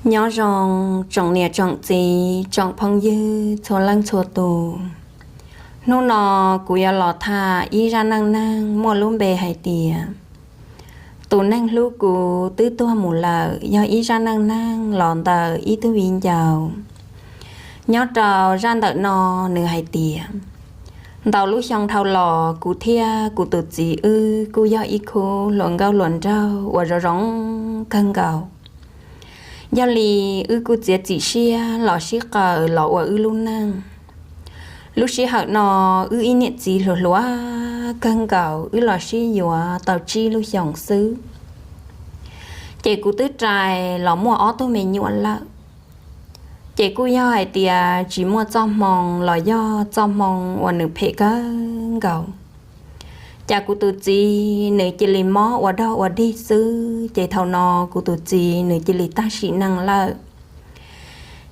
Nyob zoo tsoom niam tsoom txiv tsoom phooj ywg txhua leej txhua tus. Hnub no kuv yuav los tham ib zaj neej neeg muaj lub npe hais tias tus neeg hlub kuv twb tuag mus lawm, yog ib zaj neej neeg los ntawm ib tug viv ncaus. Nyob rau zaj ntawm no nws hais tias ntau lub xyoo dhau los kuv thiab kuv tus txiv wb kuj yog ib khub hluas nkauj hluas nraug uas zoo zoo kawg nkaus. Yog li wb kuj txiav txim siab los sib qaws los ua wb lub neej. Lub sij hawm no wb ib niam txiv hluas hluas kawg nkaus, wb los sib yuav tau tsib lub xyoos xwb, ces kuv twb rais los muaj ob tug me nyuam lawm. Ces kuj yog hais tias tsis muaj txoj hmoo los yog txoj hmoo uas nws phem kawg nkaus, cas kuv tus txiv nws cia li mob ua dog ua dig xwb, ces thaum no kuv tus txiv nws cia li tag sim neej lawm.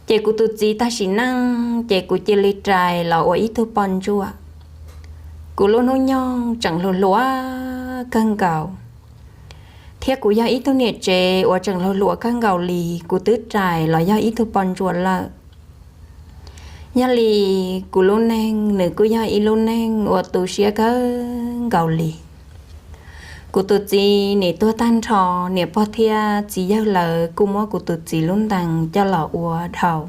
Ces kuv tus txiv tag sim neej ces kuv cia li rais los ua ib tug poj ntsuam. Kuv lub hnub nyoog tseem hluas hluas kawg nkaus, thiab kuv yog ib tug niam tsev uas tseem hluas hluas kawg nkaus li, kuv twb rais los yog ib tug poj ntsuam lawm. Yog li kuv lub neej nws kuj yog ib lub neej uas tu siab kawg nkaus li. Kuv tus txiv nws tuag tag nrho, niam pog thiab txiv yawg lawv kuj muab kuv tus txiv lub ntees coj los ua dhau.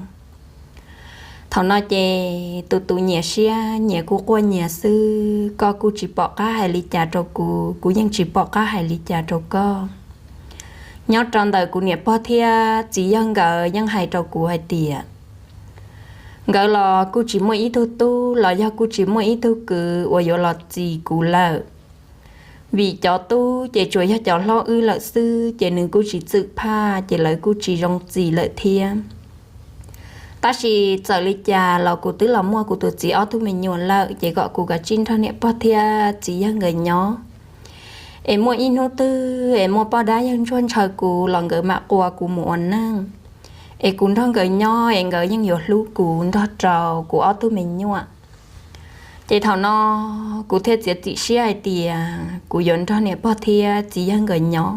Thaum no ces tus tus nyias siab nyias kuj quaj nyias xwb, koj kuj tsis pom qab hais li cas rau kuv, kuv yeej tsis pom qab hais li cas rau koj. Nyob rau ntawm kuv niam pog thiab txiv yawg nkawd yeej hais rau kuv hais tias nkawd los kuj tsis muaj ib tug tub los yog kuj tsis muaj ib tug kwv uas yuav los txis kuv lawm. Vim cov tub ces tsuas yog cov hlob wb lawm xwb, ces nws kuj tsis txwm phaj, ces lawv kuj tsis zoo txis lawm thiab. Tab sis txawm li cas los kuv twb los muaj kuv tus txiv ob tug me nyuam lawm, ces kom kuv kav tsij nrog niam pog thiab txiv yawg nkawd nyob, es muaj ib hnub twg es muaj poj dab yawg ntsuag ntshaw kuv los nkawd mam qua kuv mus ua neej, es kuv nrog nkawd nyob es nkawd yeej yuav hlub kuv nrog rau kuv ob tug me nyuam. Ces thaum no kuv thiaj txiav txim siab hais tias kuv yuav nrog niam pog thiab txiv yawg nkawd nyob,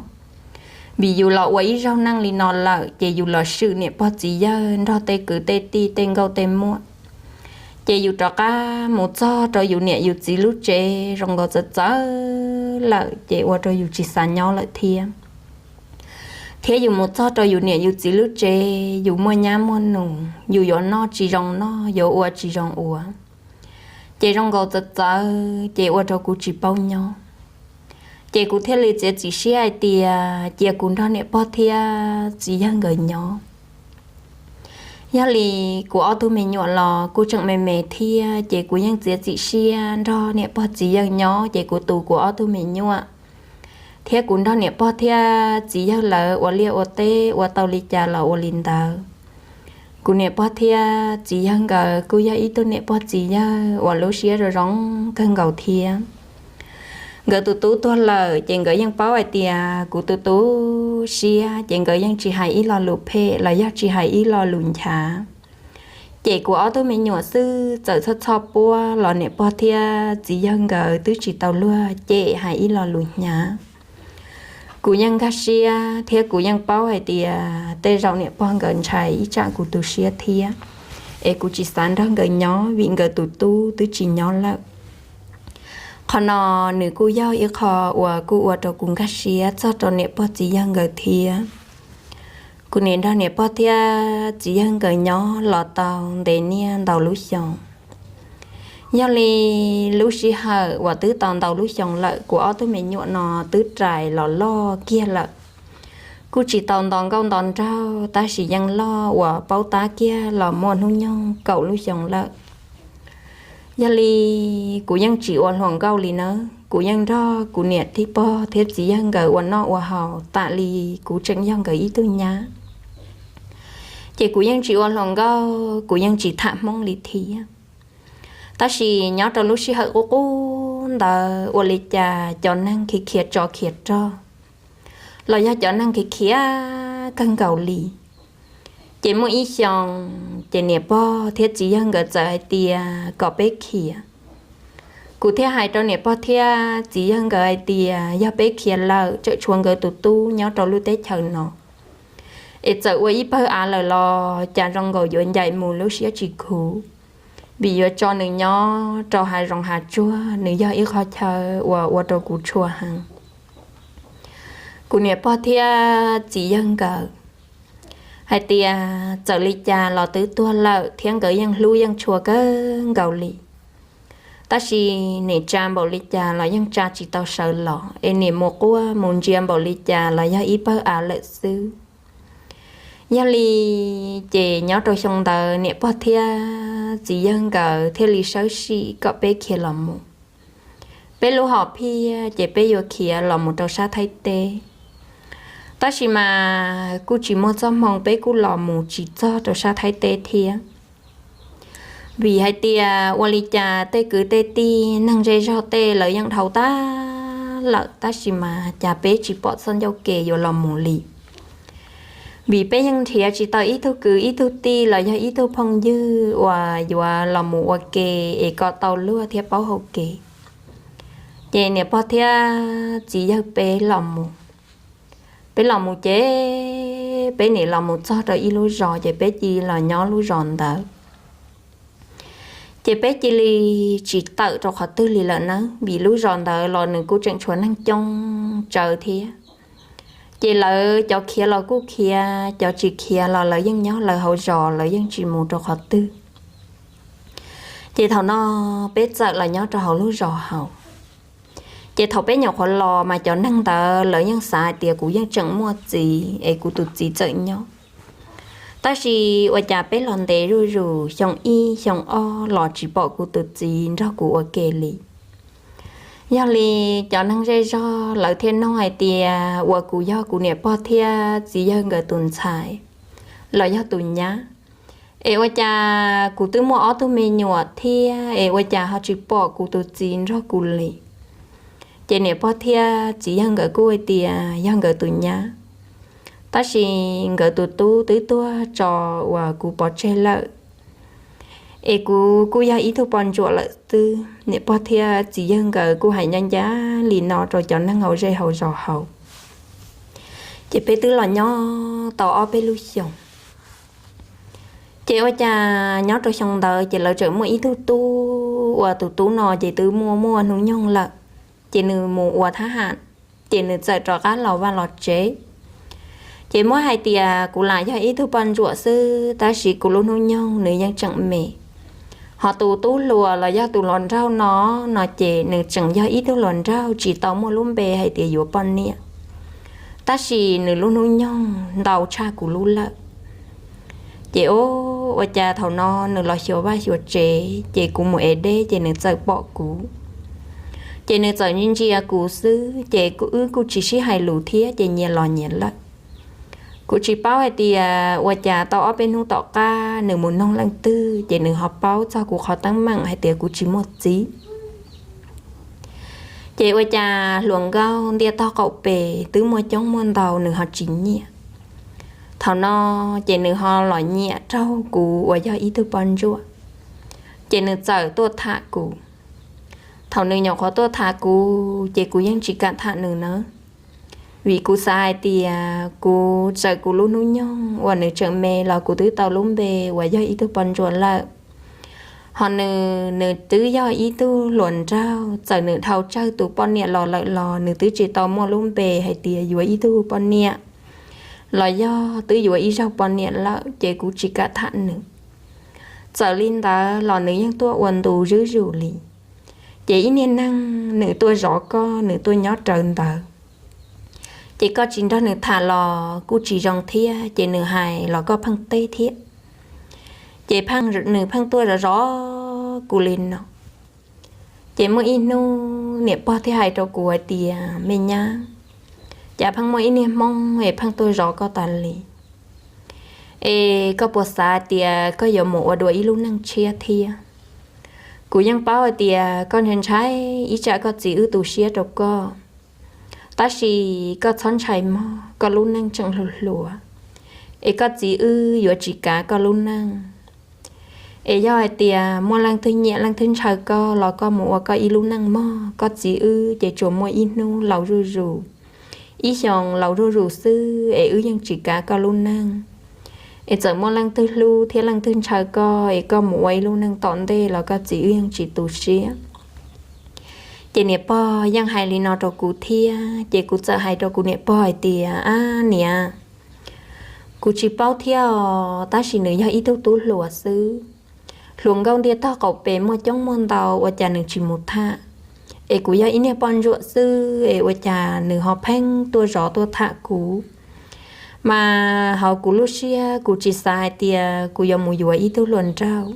vim yus los ua ib zaug neej li no lawm, ces yus los swm niam pog txiv yawg nrog tej kwv tej tij tej nkauj tej muam, ces yus rov qab mus txog rau yus niam yus txiv lub tsev zoo nkaus txawv txawv lawm, ces ua rau yus tsis xav nyob lawm thiab. Thiab yus mus txog rau yus niam yus txiv lub tsev, yus muaj nyab muaj nus, yus yuav noj tsis zoo noj, yuav ua tsis zoo ua, ces zoo nkaus txawv txawv, ces ua rau kuv tsis paub nyob. Ces kuv thiaj li txiav txim siab hais tias cia kuv nrog niam pog thiab txiv yawg nkawd nyob. Yog li kuv ob tug me nyuam los kuj tseem me me thiab, ces kuv yeej txiav txim siab nrog niam pog txiv yawg nyob, ces kuv tu kuv ob tug me nyuam, thiab kuv nrog niam pog thiab txiv yawg lawv ua liaj ua teb ua tau li cas los ua li ntawd. Kuv niam pog thiab txiv yawg nkawd kuj yog ib tug niam pog txiv yawg uas lub siab zoo zoo kawg nkaus thiab. Nkawd tus tub tuag lawm, ces nkawd yeej paub hais tias kuv tus tub siab, ces nkawd yeej tsis hais ib lo lus phem los yog tsis hais ib lo lus nchav. Ces kuv ob tug me nyuam xwb txawm txhob txhob puab los niam pog thiab txiv yawg nkawd twb tsis tau luag cem hais ib lo lus hnyav. Kuv yeej nkag siab thiab kuv yeej paub hais tias tej zaum niam pog nkawd ntshai ib tsam kuv tu siab thiab, es kuv tsis xav nrog nkawd nyob vim nkawd tus tub twb tsis nyob lawm. Qhov no nws kuj yog ib qho uas kuj ua rau kuv nkag siab txog rau niam pog txiv yawg nkawd thiab. Kuv nim nrog niam pog thiab txiv yawg nkawd nyob los tau ntev niaj ntau lub xyoo. Yog li lub sij hawm uas twb tau ntau lub xyoo lawm, kuv ob tug me nyuam no twb rais los loj kiag lawm. Kuj tsis tau nto nkauj nto nraug, tab sis yeej loj uas paub tab kiag los muaj hnub nyoog kaum lub xyoo lawm. Yog li kuv yeej tsis ua hluas nkauj li nawb, kuv yeej nrog kuv niam tij pog thiab txiv yawg nkawd ua noj ua haus tam li kuv tseem yog nkawd ib tug nyab. Ces kuv yeej tsis ua hluas nkauj, kuv yeej tsis tham Hmoob li thiab. Tab sis nyob rau lub sij hawm qub qub ntawd ua li cas cov neeg khiav khiav tso khiav rog, los yog cov neeg khiav khiav kawg nkaus li. Ces muaj ib xyoo, ces niam pog thiab txiv yawg nkawd txawm hais tias kom peb khiav. Kuv thiaj hais rau niam pog thiab txiv yawg nkawd hais tias yog peb khiav lawm tseem tshuav nkawd tus tub nyob rau lub teb chaws no, Es txawm ua ib pawg av lawm los cas zoo nkaus yuav ncaim mus lub siab tsis khuv, vim yuav tso nws nyob rau hav zoov hav tsuag, nws yog ib qhov chaw uas ua rau kuv tshua heev. Kuv niam pog thiab txiv yawg nkawd hais tias txawm li cas los twb tuag lawm thiab nkawd yeej hlub yeej tshua kawg nkaus li. Tab sis nim tsa npaum li cas los yeej tsa tsis tau sawv los, es nim mus quaj mus ntsia npaum li cas los yog ib pawg av lawm xwb. Yog li ces nyob rau xyoo ntawd niam pog thiab txiv yawg nkawd thiaj li sawb sim kom peb khiav los mus. Peb lub hom phiaj ces peb yuav khiav los mus rau sab Thaib teb, tab sis mas kuj tsis muaj txoj hmoo, peb kuj los mus tsis txog rau sab Thaib teb thiab. Vim hais tias ua li cas tej kwv tej tij neeg zej zog tej lawv yeej dhau tag lawm, tab sis mas cas peb tsis pom txoj ncauj ke yuav los mus li. Vim peb yeej nrhiav tsis tau ib tug kwv ib tug tij los yog ib tug phooj ywg uas yuav los mus ua ke es kom tau luag thiab paub hau kev. Ces niam pog thiab txiv yawg peb los mus, peb los mus ces peb nim los mus txog rau ib lub zos ces peb cia li los nyob lub zos ntawd. Ces peb cia li tsis tawm rau qhov twg li lawm nawb, vim lub zos ntawd los nws kuj tseem tshuav neeg coob tsawv thiab. Ces lawv cov khiav los kuj khiav, cov tsis khiav los lawv yeej nyob lawv hauv zos, lawv yeej tsis mus rau qhov twg. Ces thaum no peb txawm los nyob rau hauv lub zos hauv. Ces thaum peb nyuam qhuav los mas cov neeg ntawd lawv yeej xav hais tias kuv yeej tseem muaj txiv es kuv tus txiv txawm nyob. Tab sis ua cas peb los ntev zuj zus, xyoo ib xyoo ob los tsis pom kuv tus txiv nrog kuv ua ke li. Yog li cov neeg zej zog lawv thiaj nug hais tias uas kuv yog kuv niam pog thiab txiv yawg nkawd tus ntxhais los yog tus nyab, es ua cas kuv twb muaj ob tug me nyuam thiab es ua cas ho tsis pom kuv tus txiv nrog kuv li. Ces niam pog thiab txiv yawg nkawd kuj hais tias yog nkawd tus nyab, tab sis nkawd tus tub twb tuag tso uas kuv pov tseg lawm, es kuv kuj yog ib tug poj ntsuam lawm xwb. Niam pog thiab txiv yawg nkawd kuj hais ncaj ncaj li no rau cov neeg hauv zej hauv zos hauv. Ces peb twb los nyob tau ob peb lub xyoos. Ces ua cas nyob rau xyoo ntawd ces lawv tseem muaj ib tug tub, uas tus tub no ces twb muaj muaj hnub nyoog lawm, ces nws mus ua thab ham, ces nws txawm rov qab los vaj los tsev. Ces muab hais tias kuv lam yog ib tug poj ntsuam xwb, tab sis kuv lub hnub nyoog nws yeej tseem me. Ho tus tub hluas los yog tus hluas nraug no, no ces nws tseem yog ib tug hluas nraug tsis tau muaj lub npe hais tias yuav poj niam, tab sis nws lub hnub nyoog ntau tshaj kuv lub lawm. Ces ua cas thaum no nws los xyuas vaj xyuas tsev, ces kuv mus ev dej ces nws txawm pom kuv. Ces nws txawm ntsia kuv xwb, ces wb kuj tsis sib hais lus thiab, ces nyias los nyias lawm. Kuv tsis paub hais tias ua cas tau ob peb hnub tom qab nws mus noog leej twg, ces nws ho paub txog kuv qhov teeb meem hais tias kuv tsis muaj txiv. Ces ua cas hluas nkauj ntiaj tog qaum pes twb muaj coob muaj ntau nws ho tsis nyiam. Thaum no ces nws ho los nyiam raug kuv uas yog ib tug poj ntsuam, ces nws txawm tuaj tham kuv. Thaum nws nyuam qhuav tuaj tham kuv ces kuv yeej tsis kam tham nws na, vim kuv xav hais tias kuv txawm kuv lub hnub nyoog uas nws tseem me los kuv twb tau lub npe uas yog ib tug poj ntsuam lawm. Ho nws, nws twb yog ib tug hluas nraug, txawm nws dhau tsawg tus poj niam los lawm los nws twb tsis tau muaj lub npe hais tias yuav ib tug poj niam los yog twb yuav ib zaug poj niam lawm, ces kuv tsis kam tham nws. Txawm li ntawd los nws yeej tuaj ua ntu zuj zus li. Ces ib niag neeg nws tuaj zov koj, nws tuaj nyob rawv ntawd, ces koj tsis nrog nws tham los kuj tsis zoo thiab, ces nws hais los koj pheej teb thiab. Ces nws pheej tuaj zov zov kuv li no. Ces muaj ib hnub niam pog thiaj hais rau kuv hais tias, me nyab, cas pheej muaj ib niag hmoob es pheej tuaj zov koj tas li, es koj puas xav tias koj yuav mus ua dua ib lub neej tshiab thiab? Kuv yeej paub hais tias koj ntshai ntshai ib tsam koj txiv wb tu siab rau koj, tab sis koj txhob ntshai mog, koj lub neej tseem hluas hluas, es koj txiv wb yuav tsis kav koj lub neej. Es yog hais tias muaj leej twg nyiam leej twg ntshaw koj los koj mus ua koj ib lub neej mog, koj txiv wb ces tsuas muaj ib hnub laus zuj zus, ib xyoos laus zuj zus xwb es wb yeej tsis kav koj lub neej. Es txawm muaj leej twg hlub thiab leej twg ntshaw koj es koj mus ua ib lub neej tom ntej los koj txiv wb yeej tsis tu siab. Ces niam pog yeej hais li no rau kuv thiab, ces kuv txawm hais rau kuv niam pog hais tias, Ab niam, kuv tsis paub thiab os, tab sis nws yog ib tug tub hluas xwb. Hluas nkauj ntiaj tog qaum pem muaj coob muaj ntau, ua cas nws tsis mus tham? Es kuv yog ib niag poj ntsuam xwb es ua cas nws ho pheej tuaj zov tuaj tham kuv? Mas hauv kuv lub siab kuv tsis xav hais tias kuv yuav mus yuav ib tug hluas nraug,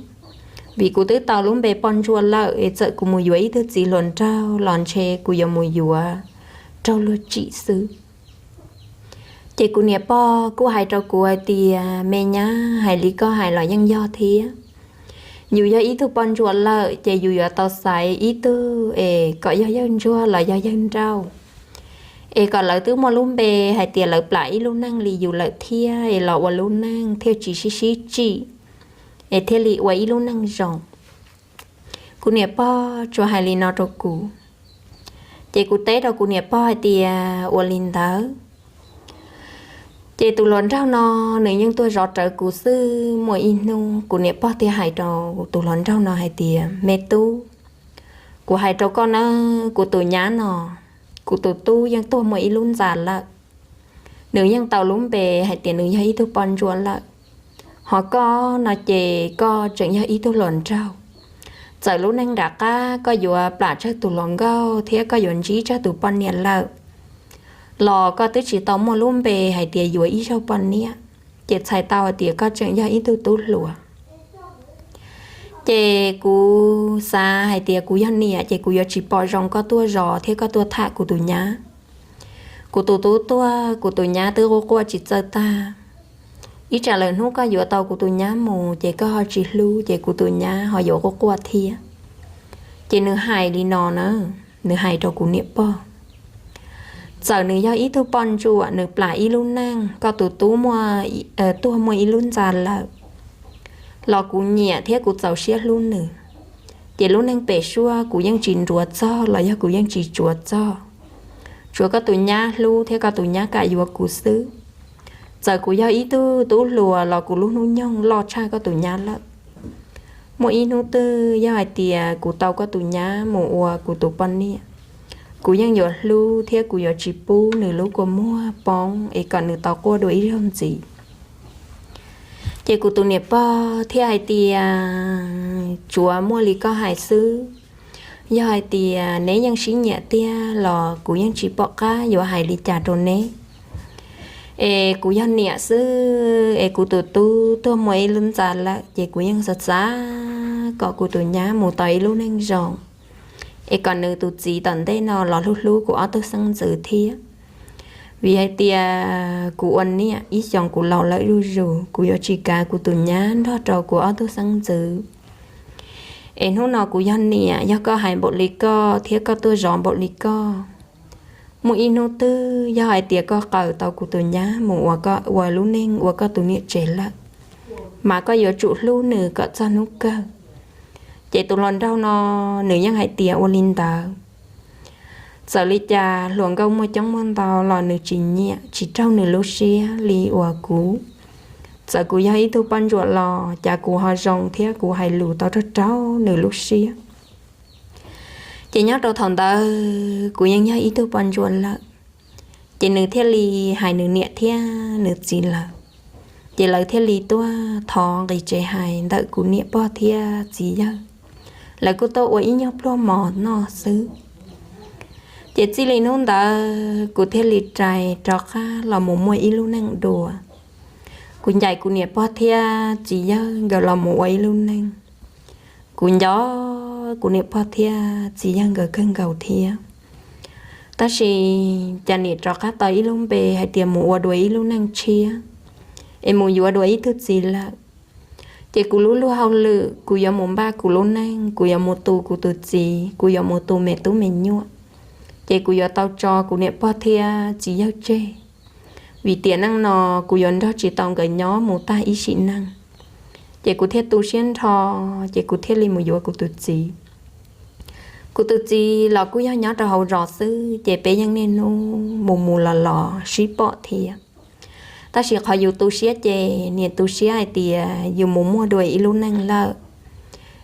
vim kuv twb tau lub npe poj ntsuam lawm, es txawm kuv mus yuav ib tug txiv hluas nraug los ntshe kuv yuav mus yuav raug luag tsim xwb. Ces kuv niam pog kuj hais rau kuv hais tias, Me nyab, hais li koj hais los yeej yog thiab. Yus yog ib tug poj ntsuam lawm ces yus yuav tau xaiv ib tug es kom yog yawg ntsuag los yog yawg nrauj, es kom lawv twb muaj lub npe hais tias lawv plam ib lub neej li yus lawm thiab, es los ua lub neej thiaj tsis sib sib tsim, es thiaj li ua ib lub neej zoo. Kuv niam pog tsuas hais li no rau kuv. Ces kuv teb rau kuv niam pog hais tias, Ua li ntawd. Ces tus hluas nraug no nws yeej tuaj zov rawv kuv xwb. Muaj ib hnub kuv niam pog thiaj hais rau tus hluas nraug no hais tias, Me tub, kuv hais rau koj nawb, kuv tus nyab no, kuv tus tub yeej tuag muaj ib lub ntxa lawm. Nws yeej tau lub npe hais tias nws yog ib tug poj ntsuam lawm. Ho koj no ces koj tseem yog ib tug hluas nraug. Txawm lub neej nram qab koj yuav plam tsawg tus hluas nkauj thiab koj yuav ntsib tsawg tus poj niam lawm, los koj twb tsis tau muaj lub npe hais tias yuav ib zaug poj niam, ces txhais tau hais tias koj tseem yog ib tug tub hluas. Ces kuv xav hais tias kuv yog niam ces kuv yuav tsis pom zoo koj tuaj zov thiab koj tuaj tham kuv tus nyab. Kuv tus tub tuag, kuv tus nyab twb quaj quaj tsis txawj tag. Ib tsam lawm hnub koj yuav tau kuv tus nyab mus ces koj ho tsis hlub ces kuv tus nyab ho yuav quaj quaj thiab. Ces nws hais li no na, nws hais rau kuv niam pog, txawm nws yog ib tug poj ntsuam nws plam ib lub neej, koj tus tub tuag muaj ib lub ntxa lawm, los kuv nyiam thiab kuv txaus siab hlub nws. Ces lub neej pem suab kuv yeej tsis nruav txog los yog kuv yeej tsis tsuav txog, tsuav koj tus nyab hlub thiab koj tus nyab kam yuav kuv xwb. Txawm kuv yog ib tug tub hluas los kuv lub hnub nyoog loj tshaj koj tus nyab lawm. Muaj ib hnub twg yog hais tias kuv tau koj tus nyab mus ua kuv tus poj niam, kuv yeej yuav hlub thiab kuv yuav tsis pub nws lub kua muag poob es kom nws tau quaj dua ib zaug ntxiv. Ces kuv tus niam pog thiaj hais tias, Tsuav muaj li koj hais xwb. Yog hais tias neb yeej sib nyiam tiag los kuv yeej tsis pom qab yuav hais li cas rau neb. Es kuv yog niam xwb es kuv tus tub tuag muaj ib lub ntxa lawm ces kuv yeej xav xav kom kuv tus nyab mus tau ib lub neej zoo, es kom nws tus txiv tom ntej no los hlub hlub kuv ob tug xeeb ntxwv thiab. Vim hais tias kuv ua niam ib xyoos kuv laus lawm zuj zus, kuv yuav tsis kav kuv tus nyab nrog rau kuv ob tug xeeb ntxwv. Es hnub no kuv yog niam, yog koj hais npaum li koj thiab koj tuaj zov npaum li koj, muaj ib hnub twg yog hais tias koj qaws tau kuv tus nyab mus ua lub neej ua koj tus niam tsev lawm, mas koj yuav tsum hlub nws kom txog hnub kawg. Ces tus hluas nraug no nws yeej hais tias ua li ntawd. Txawm li cas hluas nkauj muaj coob muaj ntau los nws tsis nyiam tsis raug nws lub siab li uas kuv. Txawm kuv yog ib tug poj ntsuam los cas kuv ho zoo thiab kuv hais lus tau raug raug nws lub siab. Ces nyob rau thaum ntawd kuv yeej yog ib tug poj ntsuam lawm, ces nws thiaj li hais nws niam thiab nws txiv lawm. Ces lawv thiaj li tuaj thov nqis tsev hais ntawm kuv niam pog thiab txiv yawg. Lawv kuj tuaj ua ib nyuag pluag mov noj xwb. Ces txij li hnub ntawd kuv thiaj li rais rov qab los mus muaj ib lub neej dua. Kuv ncaim kuv niam pog thiab txiv yawg nkawd los mus ua ib lub neej. Kuv nco kuv niam pog thiab txiv yawg nkawd kawg nkaus thiab. Tab sis cas niam rov qab tau ib lub npe hais tias mus ua dua ib lub neej tshiab, es mus yuav dua ib tug txiv lawm. Ces kuv lub luag hauj lwm, kuv yuav mus npaj kuv lub neej, kuv yuav mus tu kuv tus txiv, kuv yuav mus tu me tub me nyuam, ces kuv yuav tau tso kuv niam pog thiab txiv yawg tseg. Vim tiam neej no kuv yuav nrog tsis tau nkawd nyob mus tag ib sim neej. Ces kuv thiaj tu siab nrho, ces kuv thiaj li mus yuav kuv tus txiv. Kuv tus txiv los kuj yog nyob rau hauv zos xwb, ces peb yeej niaj hnub mus mus los los sib pom thiab. Tab sis qhov yus tu siab ces niaj tu siab hais tias yus mus muaj dua ib lub neej lawm,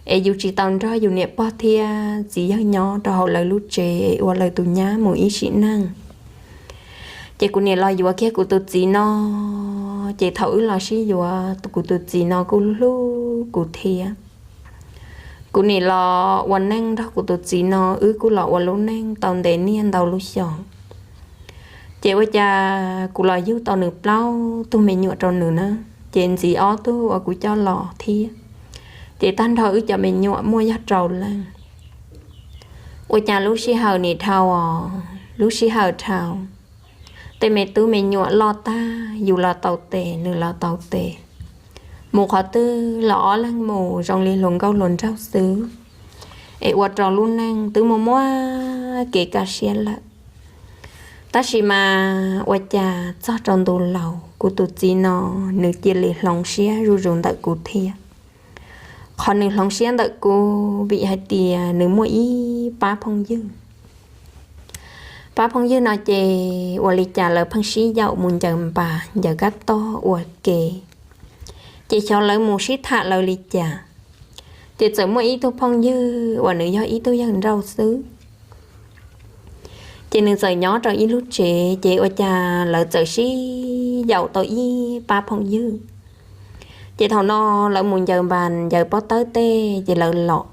es yus tsis tau nrog yus niam pog thiab txiv yawg nyob rau hauv lawv lub tsev es ua lawv tus nyab mus ib sim neej. Ces kuv niam los yuav kiag kuv tus txiv no, ces thaum wb los sib yuav, kuv tus txiv no kuj hlub kuv thiab. Kuv niam los ua neej nrog kuv tus txiv no, wb kuj los ua lub neej tau ntev niaj ntau lub xyoo. Ces ua cas kuv los yug tau nws plaub tug me nyuam rau nws na, ces ntxiv ob tug uas kuv coj los thiab, ces tag nrho wb cov me nyuam muaj yog rau leej. Ua cas lub sij hawm nim dhau os, lub sij hawm dhau, tej me tub me nyuam loj tag, yus los tau tes, nws los tau tes, mus qhov twg los ob leeg mus zoo li hluas nkauj hluas nraug xwb, es ua rau lub neej twb muaj muaj kev kaj siab lawm. Tab sis mas ua cas txog rau ntu laus kuv tus txiv no, nws cia li hloov siab zuj zus ntawm kuv thiab. Qhov nws hloov siab ntawm kuv vim hais tias nws muaj ib pab phooj ywg. Pab phooj ywg no ces ua li cas lawv pheej sib yaum mus ncaws npas ncaws kab tog ua ke, ces xyov lawv mus sib tham lawv li cas, ces txawm muaj ib tug phooj ywg uas nws yog ib tug yawg nrauj xwb. Ces nws txawm nyob rau ib lub tsev, ces ua cas lawv txawm sib yaum tau ib pab phooj ywg. Ces thaum no lawv mus ncaws npas ncaws pob tawb tej ces lawv los,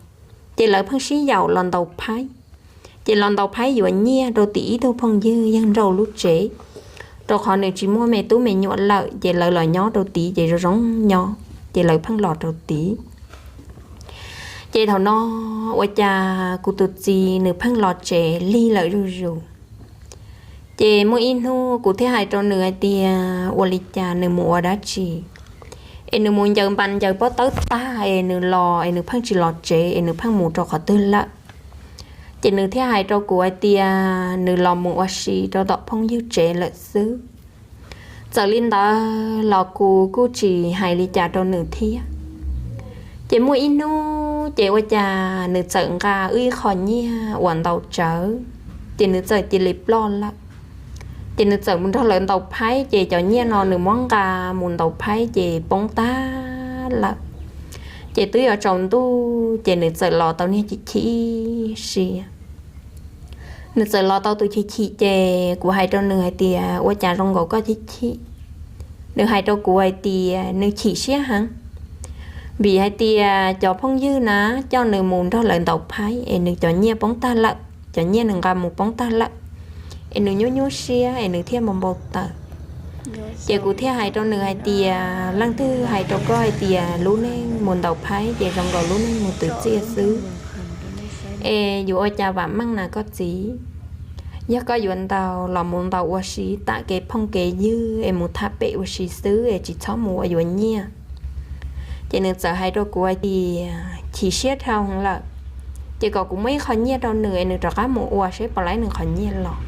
ces lawv pheej sib yaum los ntaus phaib. Ces los ntaus phaib yuav nyiaj rau tim ib tug phooj ywg yawg nrauj lub tsev, rau qhov nws tsis muaj me tub me nyuam lawm, ces lawv los nyob rau tid ces zoo zoo nyob, ces lawv pheej los rau tid. Ces thaum no ua cas kuv tus txiv nws pheej los tsev lig lawm zuj zus. Ces muaj ib hnub kuv thiaj hais rau nws hais tias ua li cas nws mus ua dab tsi, es nws mus ncaws npas ncaws pob tawb tag es nws los es nws pheej tsis los tsev es nws pheej mus rau qhov twg lawm. Ces nws thiaj hais rau kuv hais tias nws los mus ua si rau tom phooj ywg tsev lawm xwb. Txawm li ntawd los kuv kuj tsis hais li cas rau nws thiab. Ces muaj ib hnub ces ua cas nws txawm nqa wb ib qho nyiaj uas ntaus tsawv, ces nws txawm cia li ploj lawm. Ces nws txawm mus nrog lawv ntaus phaib, ces cov nyiaj no nws muab nqa mus ntaus phaib ces poob tag lawm. Ces twb yuav tsaus ntuj ces nws txawm los tau niag chim chim siab. Nws txawm los tau tus chim chim ces kuv hais rau nws hais tias ua cas zoo nkaus koj chim chim. Nws hais rau kuv hais tias nws chim siab heev, vim hais tias cov phooj ywg na coj nws mus nrog lawv ntaus phaib es nws cov nyiaj poob tag lawm, cov nyiaj nws nqa mus poob tag lawm, es nws nyuaj nyuaj siab es nws thiaj npau npau taws. Ces kuv thiaj hais rau nws hais tias leej twg hais rau koj hais tias lub neej mus ntaus phaib ces zoo nkaus lub neej mus twv txiaj xwb, es yuav ua cas vam meej na koj txiv. Yog koj yuav ntaus los mus ntaus ua si tam kev phooj kev ywg es mus tham pem ua si xwb es tsis txhob mus ua yuav nyiaj. Ces nws txawm hais rau kuv hais tias chim siab dhau heev lawm, ces kom kuv muab ib qho nyiaj rau nws es nws rov qab mus ua seb puas laib nws qhov nyiaj los.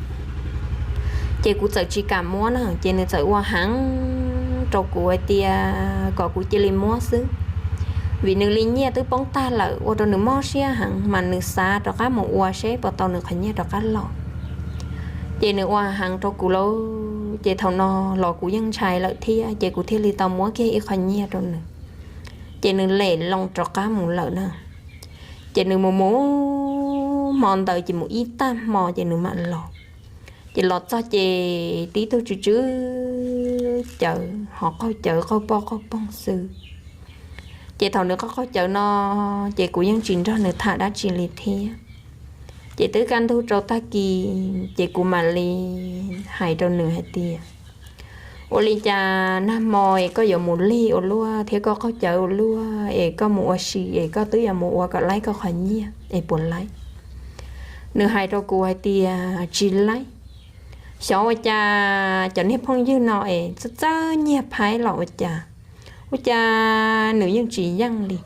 Ces kuv txawm tsis kam muab na, ces nws txawm ua heev rau kuv hais tias kom kuv cia li muab xwb, vim nws li nyiaj twb poob tag lawm ua rau nws mob siab heev mas nws xav rov qab mus ua seb puas tau nws qhov nyiaj rov qab los. Ces nws ua heev rau kuv lauj, ces thaum no los kuv yeej ntshai lawm thiab, ces kuv thiaj li tau muab kiag ib qho nyiaj rau nws. Ces nws lem loo rov qab mus lawm na. Ces nws mus mus hmo ntawd ces mus ib tag hmo ces nws mam los. Ces los txog ces tib tug tsw tsw cawv ho qaug cawv qaug poj qaug poog xwb. Ces thaum nws qaug qaug cawv no, ces kuv yeej tsis nrog nws tham dab tsi li thiab. Ces twb kaj ntug rau tag kis ces kuv mam li hais rau nws hais tias ua li cas nag hmo es koj yuav mus lig ua luaj thiab koj qaug cawv ua luaj es koj mus ua si es koj twb yuav mus ua kom laib koj qhov nyiaj es puas laib? Nws hais rau kuv hais tias tsis laib. Xyov ua cas cov niag phooj ywg no es txawj txawj nyiag phaib los ua cas, ua cas nws yeej tsis yeej li,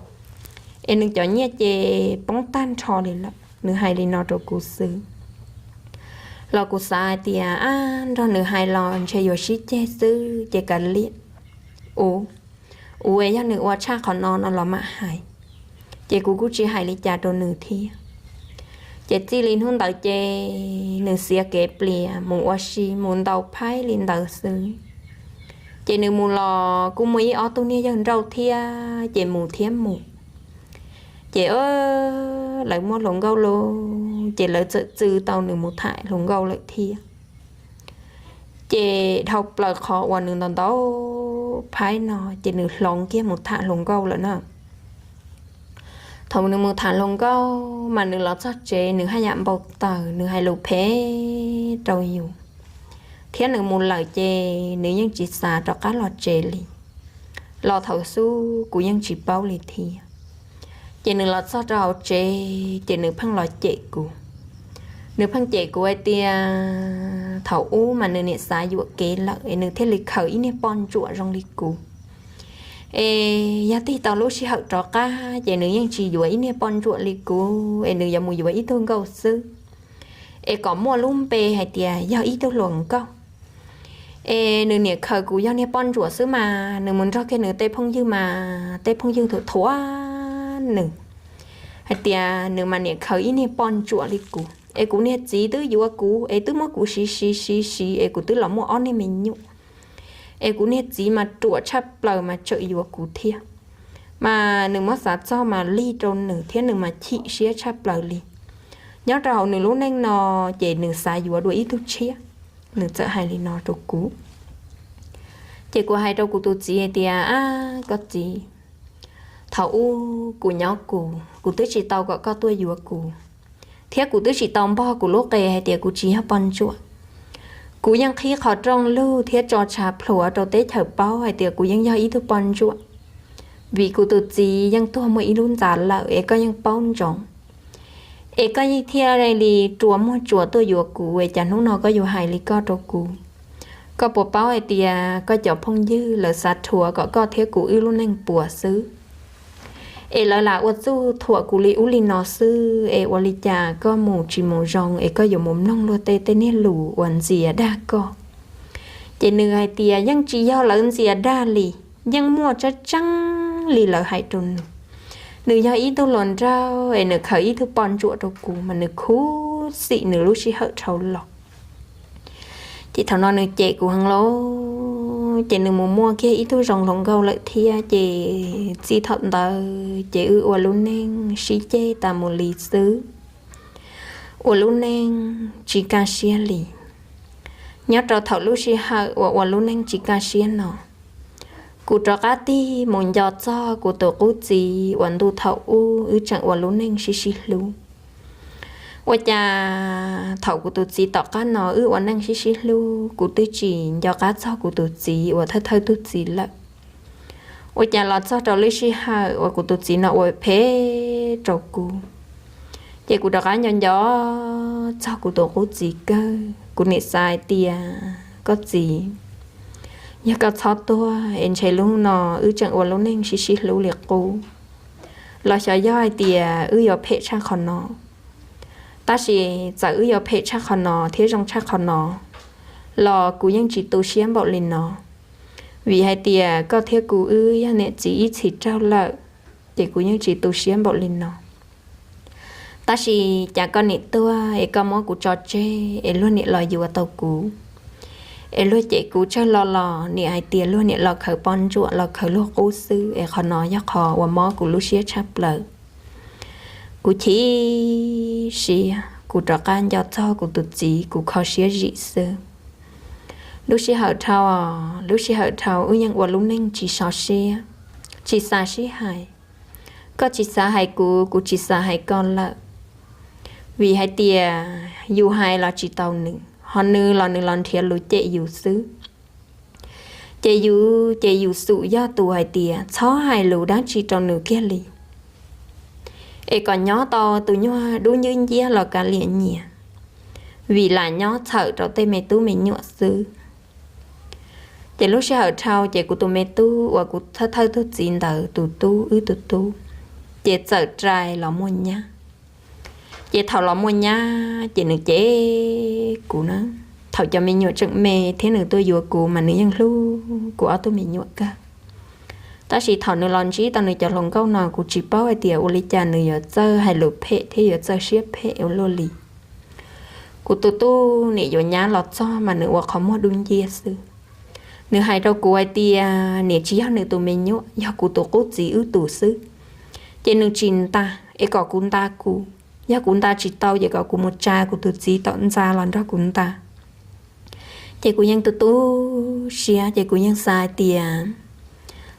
es nws cov nyiaj ces poob tag nrho li lawm. Nws hais li no rau kuv xwb los kuv xav hais tias ab, nrog nws hais los ntshe yuav sib ceg xwb ces kav liam. Ua, ua yog nws ua tshaj qhov no no los mam hais. Ces kuv kuj tsis hais li cas rau nws thiab. Ces txij li hnub ntawd ces nws xiav kev plias mus ua si mus ntaus phaib li ntawd xwb. Ces nws mus los kuj muaj ib ob tug niag yawg nrauj thiab ces mus thiab mus. Ces lawv muaj hluas nkauj lawm ces lawv txawm txwv tau nws mus tham hluas nkauj lawm thiab. Ces dhau plaws qhov uas nws ntaus ntaus phaib no ces nws hloov kiag mus tham hluas nkauj lawm na. Thaum nws mus tham hluas nkauj mas nws los txog tsev nws haj yam npau taws, nws hais lus phem rau yus, thiab nws mus lawm ces nws yeej tsis xav rov qab los tsev li. Los thaum xub kuv yeej tsis paub li thiab. Ces nws los txog rau hauv tsev ces nws pheej los cem kuv. Nws pheej cem kuv hais tias thaum ub mas nws niam xav yuam kev lawm es nws thiaj li khaws ib niag poj ntsuam zoo li kuv. Es yog tig tau lub sij hawm rov qab ces nws yeej tsis yuav ib niag poj ntsuam li kuv es nws yuav mus yuav ib tug nkauj xwb, es kom muaj lub npe hais tias yog ib tug hluas nkauj. Es nws niam khaws kuv yog niag poj ntsuam xwb mas nws mus nrog kiag nws tej phooj ywg mas tej phooj ywg thuam thuam nws hais tias nws mas niam khaws ib niag poj ntsuam li kuv, es kuv niag txiv twb yuav kuv es twb muab kuv siv siv siv siv es kuv twb los muaj ob niag me nyuam, es kuv niag txiv mas ruam tshaj plaws mas tseem yuav kuv thiab. Mas nws muab xav txog mas lig rau nws thiab nws mas chim siab tshaj plaws li. Nyob rau hauv nws lub neej no ces nws xav yuav dua ib tug tshiab. Nws txawm hais li no rau kuv. Ces kuv hais rau kuv tus txiv hais tias, ab, koj txiv, thaum ub kuv nyob kuv, kuv twb tsis tau kom koj tuaj yuav kuv, thiab kuv twb tsis tau npog kuv lub qe hais tias kuv tsis yog poj ntsuam. Kuv yeej qhib qhov rooj lug thiab tso tshav plhuav rau teb chaws paub hais tias kuv yeej yog ib tug poj ntsuam, vim kuv tus txiv yeej tuag muaj ib lub ntxa lawm es koj yeej paub ntsoov. Es koj yeej thiaj li rua muag tsuas tuaj yuav kuv es cas hnub no koj yuav hais li koj rau kuv? Koj puas paub hais tias koj cov phooj ywg lawv xav rhuav kom koj thiab kuv wb lub neej puas xwb, es lawv lam ua txuj thuam kuv li ub li no xwb, es ua li cas koj mus tsis mus zoo es koj yuav mus mloog luag tej tej niag lus uas ntxias dag koj? Ces nws hais tias yeej tsis yog lawv ntxias dag li, yeej muaj tseeb tseeb li lawv hais rau nws. Nws yog ib tug hluas nraug es nws khaws ib tug poj ntsuam rau kuv mas nws khuv xim nws lub sij hawm dhau los. Ces thaum no nws cem kuv heev lawm, ces nws mus muaj kiag ib tug zoo hluas nkauj lawm thiab, ces txij thaum ntawd ces wb ua lub neej sib ceg tas mus li xwb, ua lub neej tsis kaj siab li. Nyob rau thaum lub sij hawm uas ua lub neej tsis kaj siab no, kuv rov qab tig mus nco txog kuv tus qub txiv uas ntuj thaum ub wb tseem ua lub neej sib sib hlub. Ua cas thaum kuv tus txiv tom qab no wb ua neej sib sib hlub, kuv twb tsis nco qab txog kuv tus txiv uas thawj thawj tug txiv lawm. Ua cas los txog rau lub sij hawm uas kuv tus txiv no ua phem rau kuv, ces kuv rov qab nco nco txog kuv tus qub txiv kawg. Kuv nim xav hais tias, koj txiv, yog koj txhob tuag es ntshe lub no wb tseem ua lub neej sib sib hlub li qub, los xyov yog hais tias wb yuav phem tshaj qhov no. Tab sis txawm wb yuav phem tshaj qhov no thiab zoo tshaj qhov no, los kuv yeej tsis tu siab npaum li no, vim hais tias koj thiab kuv wb yog niam txiv ib txhis raug lawm, ces kuv yeej tsis tu siab npaum li no. Tab sis cas koj niam tuag es koj muab kuv tso tseg es luag niam los yuav tau kuv, es luag cem kuv tsawg lo los niam hais tias luag niam los khaws poj ntsuam los khaws luag qub xwb, es qhov no yog qhov uas mob kuv lub siab tshaj plaws. Kuv chim siab, kuv rov qab nco txog kuv tus txiv, kuv kho siab zim xwb. Lub sij hawm dhau, lub sij hawm dhau wb yeej ua lub neej tsis so siab, tsis xav sib hais. Koj tsis xav hais kuv, kuv tsis xav hais koj lawm, vim hais tias yus hais los tsis tau nws, ho nws los nws los nrhiav lus cem yus xwb. Ces yus, ces yus xum yog tus hais tias txhob hais lus dab tsi rau nws kiag li, es kom nyob tau tus nyuag dub ncwb nciab los kav liam nyiam, vim lam nyob txhawm rau tej me tub me nyuam xwb. Ces lub sij hawm dhau ces kuv tus me tub uas kuv thawj thawj tug txiv ntawd tus tub, wb tus tub, ces txawm rais los muaj nyab. Ces thaum los muaj nyab ces nws cem kuv na, thaum cov me nyuam tseem me thiab nws tuaj yuav kuv mas nws yeej hlub kuv ob tug me nyuam kawg. Tab sis thaum nws los ntsib tau nws cov hluas nkauj no kuv tsis paub hais tias ua li cas nws yuav txawj hais lus phem thiab yuav txawj siab phem ua luaj li. Kuv tus tub niam yuav nyab los txog mas nws ua qhov muag dub nciab xwb. Nws hais rau kuv hais tias niam tsis yog nws tus me nyuam, yog kuv tus qub txiv wb tus xwb, ces nws tsis ntas es kom kuv nta kuv. Yog kuv nta tsis tau ces kom kuv mus tsa kuv tus txiv tom ntxa los nrog kuv nta. Ces kuv yeej tu tu siab ces kuv yeej xav hais tias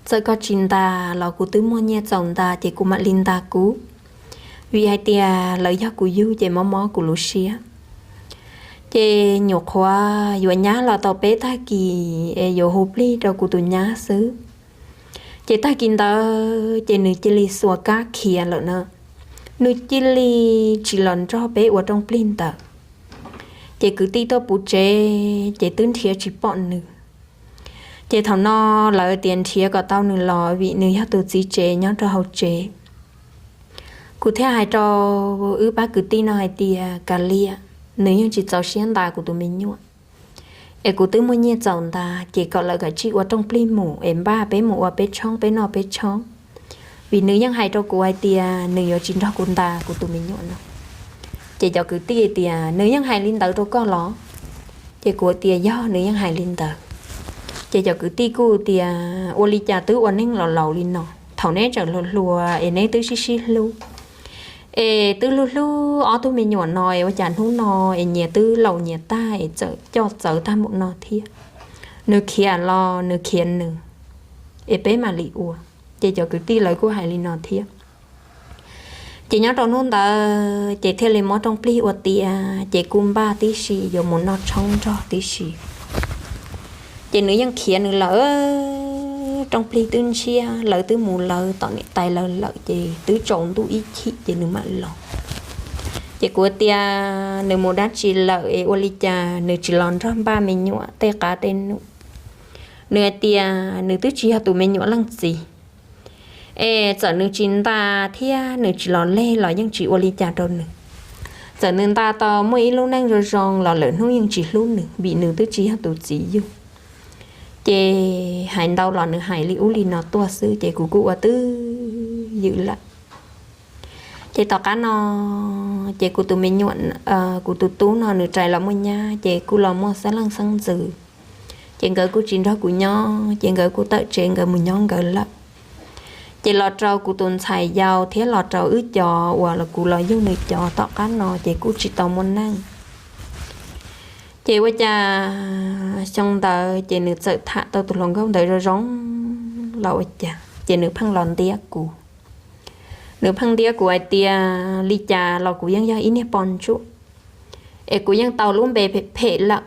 txawm koj tsis ntas los kuv twb muaj nyiaj txaus ntas ces kuv mam li nta kuv, vim hais tias lawv yog kuv yug ces mob mob kuv lub siab. Ces nyuam qhuav yuav nyab los tau peb tag kis es yuav hu plig rau kuv tus nyab xwb, ces tag kis ntawd ces nws cia li xuas kab khiav lawm na. Nws cia li tsis los nrog peb ua rooj plig ntawd. Ces kwv tij tuaj puv tsev ces twb nrhiav tsis pom nws. Ces thaum no lawv tias nrhiav kom tau nws los vim nws yog tus txiv tsev nyob rau hauv tsev. Kuv thiaj hais rau wb pab kwv tij no hais tias kav liam, nws yeej tsis txaus siab ntas kuv tus me nyuam, es kuv twb muaj nyiaj txaus ntas ces kom lawv kav tsij ua rooj plig mus es npaj peb mus ua peb tshoob peb noj peb tshoob, vim nws yeej hais rau kuv hais tias nws yuav tsis nrog kuv ntas kuv tus me nyuam no. Ces cov kwv tij tias nws yeej hais li ntawd rau koj los? Ces kuv tias yog, nws yeej hais li ntawd. Ces cov kwv tij kuj tias ua li cas twb ua neeg los laus li no, thaum neb tseem hluas hluas es neb twb sib sib hlub, es twb hlub hlub ob tug me nyuam no es ua cas hnub no es nyias twb laus nyias tag es txawm coj txawv tag mus no thiab? Nws khiav los nws khiav nws, es peb mam li ua. Ces cov kwv tij lawv kuj hais li no thiab. Ces nyob rau hnub ntawd ces thiaj li muab rooj plig ua tiav ces kuj npaj tib si yuav mus noj tshoob nrog tib si. Ces nws yeej khiav nws lawm, rooj plig twb ntshiab lawv twb mus lawv tom niam tais lawv lawm ces twb tsaus ntuj ib chim ces nws mam los. Ces kuv tias nws mus dab tsi lawm es ua li cas nws tsis los nrog npaj me nyuam tej qav tej num? Nws hais tias nws twb tsis yog tus me nyuam leej txiv, es txawm nws tsis ntas thiab nws tsis los leg los yeej tsis ua li cas rau nws. Txawm nws ntas tau muaj ib lub neej zoo zoo los lwm hnub yeej tsis hlub nws vim nws twb tsis yog tus txiv yug. Ces hais ntau los nws hais li ub li no tuaj xwb ces kuv kuj ua twj ywm lawm. Ces tom qab no ces kuv tus me nyuam, kuv tus tub no nws rais los muaj nyab ces kuj los muaj xeeb leej xeeb ntxwv. Ces nkawd kuj tsis nrog kuv nyob ces nkawd kuj tawm tsev nkawd mus nyob nkawd lawm. Ces los rau kuv tus ntxhais yau thiab los rau wb cov uas kuv los yug nws cov tom qab no ces kuj tsis tau muaj neej. Ces ua cas xyoo ntawd ces nws txawm tham tau tus hluas nkauj ntawd zoo zoo los ua cas ces nws pheej los ntiab kuv. Nws pheej ntiab kuv hais tias li cas los kuv yeej yog ib niag poj ntsuam, es kuv yeej tau lub npe phem phem lawm,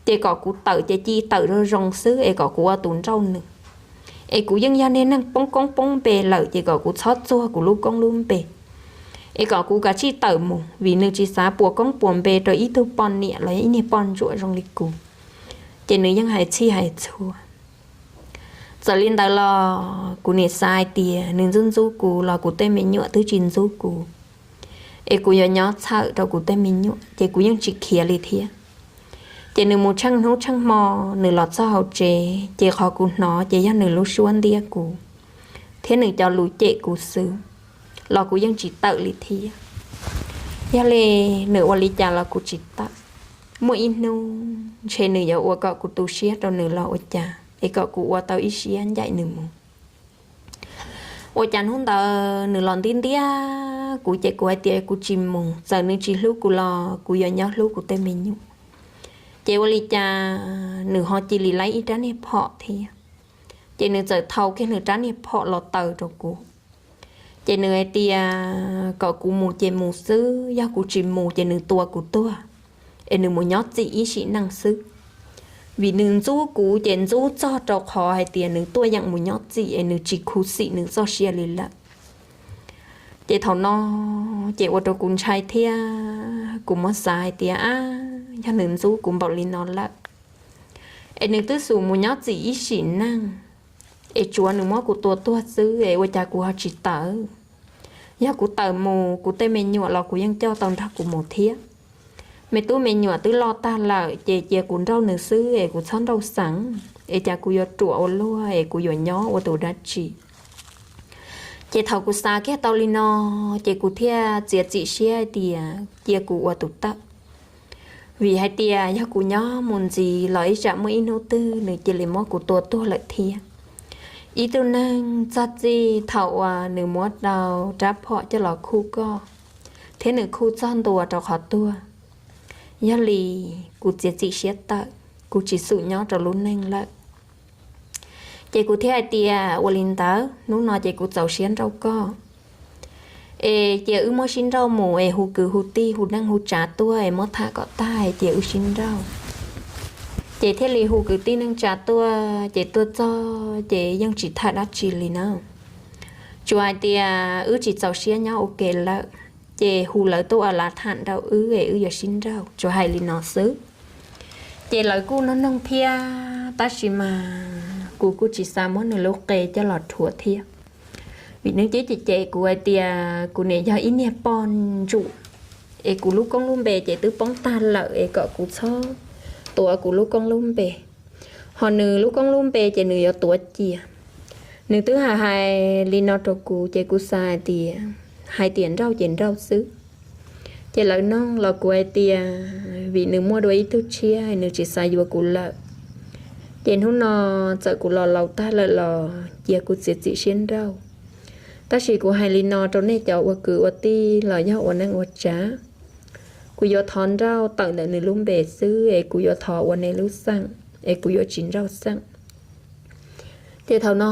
ces kom kuv tawm ces cia tawm zoo zoo xwb es kom kuv ua tus nrauj nws. Es kuv yeej yog niag neeg poob koob poob npe lawm ces kom kuv txhob txuag kuv lub koob lub npe, es kom kuv kav tsij tawm mus vim nws tsis xav puas koob puas npe rau ib tug poj niam los yog ib niag poj ntsuam zoo li kuv. Ces nws yeej hais txhij hais txhua. Txawm li ntawd los kuv nim xav hais tias nws ntxub ntxub kuv los kuv tej me nyuam twb tsis ntxub kuv, es kuv yuav nyob txhawm rau kuv tej me nyuam ces kuv yeej tsis khiav li thiab. Ces nws mus tsheej hnub tsheej hmo, nws los txog hauv tsev ces qhov kuv hnov ces yog nws lub suab ntiab kuv thiab nws cov lus cem kuv xwb, los kuv yeej tsis tawm li thiab. Yog li nws ua li cas los kuv tsis tawm. Muaj ib hnub ntshe nws yuav ua kom kuv tu siab rau nws los ua cas es kom kuv ua tau ib siab ncaim nws mus. Ua cas hnub ntawd nws los ntiab ntiab kuv ces kuv hais tias kuv tsis mus, txawm nws tsis hlub kuv los kuv yuav nyob hlub kuv tej me nyuam. Ces ua li cas nws ho cia li laib ib rab niag phom thiab. Ces nws txawm thau kiag nws rab niag phom los taws rau kuv. Ces nws hais tias kom kuv mus ces mus xwb, yog kuv tsis mus ces nws tua kuv tuag, es nws mus nyob txim ib sim neej xwb. Vim nws ntxub kuv ces ntxub txog rau qhov hais tias nws tuaj yeem mus nyob txim es nws tsis khuv xim nws txoj sia li lawm. Ces thaum no ces ua rau kuv ntshai thiab kuv muab xav hais tias ab, yog nws ntxub kuv npaum li no lawm, es nws twb xum mus nyob txim ib sim neej, es tsuav nws muab kuv tua tuag xwb es ua cas kuv ho tsis tawm. Yog kuv tawm mus kuv tej me nyuam los kuv yeej coj tau nrog kuv mus thiab. Me tub me nyuam twb loj tag lawm ces cia kuv nrauj nws xwb es kuv txhob nrauj xeev. es cas kuv yuav ruam ua luaj es kuv yuav nyob ua tus dab tsi? Ces thaum kuv xav kiag tau li no, ces kuv thiaj txiav txim siab hais tias cia kuv ua tus tawj, vim hais tias yog kuv nyob mus ntxiv los ib tsam muaj ib hnub twg nws cia li muab kuv tua tuag lawm thiab. Ib tug neeg txog txij thaum uas nws muab tau rab phom coj los khuj koj, thiab nws khuj txog ntua rau qhov tuag. Yog li kuv txiav txim siab tawm, kuv tsis xum nyob rau lub neej lawm. Ces kuv thiaj hais tias ua li ntawd hnub no ces kuv txaus siab nrauj koj, es cia wb muab sib nrauj mus es hu kwv hu tij hu neej hu tsav tuaj es muab tham kom tag es cia wb sib nrauj. Ces thiaj li hu kwv tij neej tsa tuaj, ces tuaj txog ces yeej tsis tham dab tsi li na. Tsuas hais tias wb tsis txaus siab nyob ua ke lawm, ces hu lawv tuaj ua lav tham rau wb es wb yuav sib nrauj, tsuas hais li no xwb. Ces lawv kuj nug noog thiab, tab sis mas kuv kuj tsis xav muab nws lub qe coj los rhuav thiab, vim nws cem cem kuv hais tias kuv niam yog ib niag poj ntsuam, es kuv lub koob lub npe ces twb poob tag lawm es kom kuv txhob tuav kuv lub koob lub npe. Ho nws lub koob lub npe ces nws yuav tuav cia. Nws twb hais hais li no rau kuv ces kuv xav hais tias, hais tias nrauj ces nrauj xwb. Ces lawv noog los kuv hais tias vim nws muaj dua ib tug tshiab nws tsis xav yuav kuv lawm, ces hnub no txawm kuv los laus tag lawm los cia kuv txiav txim siab nrauj. Tab sis kuv hais li no rau nej cov ua kwv ua tij los yog ua neej ua tsav, kuv yuav thov nrauj tawm ntawm nws lub npe xwb es kuv yuav thov ua nej lub xeem, es kuv yuav tsis nrauj xeem. Ces thaum no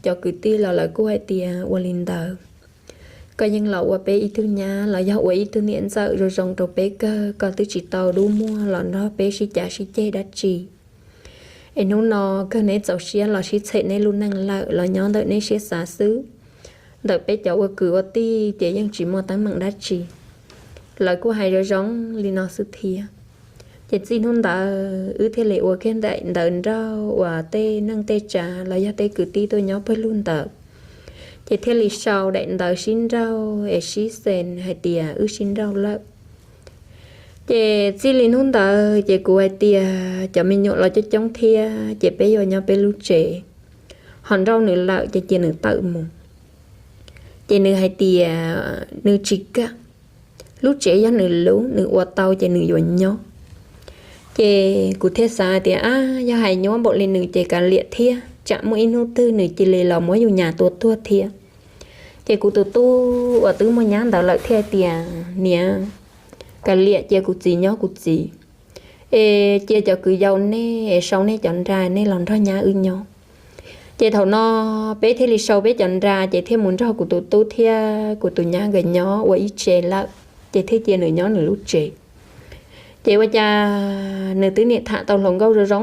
cov kwv tij los lawv kuj hais tias ua li ntawd, koj yeej los ua peb ib tug nyab los yog ua ib tug niam ntxawm zoo zoo rau peb kawg, koj twb tsis tau dub muag los nrog peb sib cav sib ceg dab tsi. Es hnub no kawg neb txaus siab los sib txhem neb lub neej lawm los nyob ntawm neb siab xav xwb. Ntawm peb cov ua kwv ua tij ces yeej tsis muaj teeb meem dab tsi. Lawv kuj hais zoo zoo li no xwb thiab. Ces txij hnub ntawd wb thiaj li ua kiag daim ntawv nrauj uas tej neej tej tsav los yog tej kwv tij tuaj nyob pawg lug ntawd, ces thiaj li sau daim ntawv sib nrauj es sib xees hais tias wb sib nrauj lawm. Ces txij li hnub ntawd ces kuv hais tias cov me nyuam los coob coob thiab ces peb yuav nyob peb lub tsev, ho nrauj nws lawm ces cia nws tawm mus. Ces nws hais tias nws tsis kam, lub tsev yog nws lub, nws ua tau ces nws yuav nyob. Ces kuv thiaj xav tias ab, yog hais nyuaj npaum li nws ces kav liam thiab, tsam muaj ib hnub twg nws cia li los muab yus nyas tua tuag thiab. Ces kuv tus tub uas twb muaj nyab ntawd lawm thiaj tias niam, kav liam cia kuv txiv nyob kuv txiv, es cia cov kwv yau nej es sau nej cov nra nej los nrog nyab wb nyob. Ces thaum no peb thiaj li sau peb cov nra ces thiaj mus nrog kuv tus tub thiab kuv tus nyab nkawd nyob ua ib tsev lawm, ces thiaj cia nws nyob nws lub tsev. Ces ua cas nws twb niam tham tau hluas nkauj zoo zoo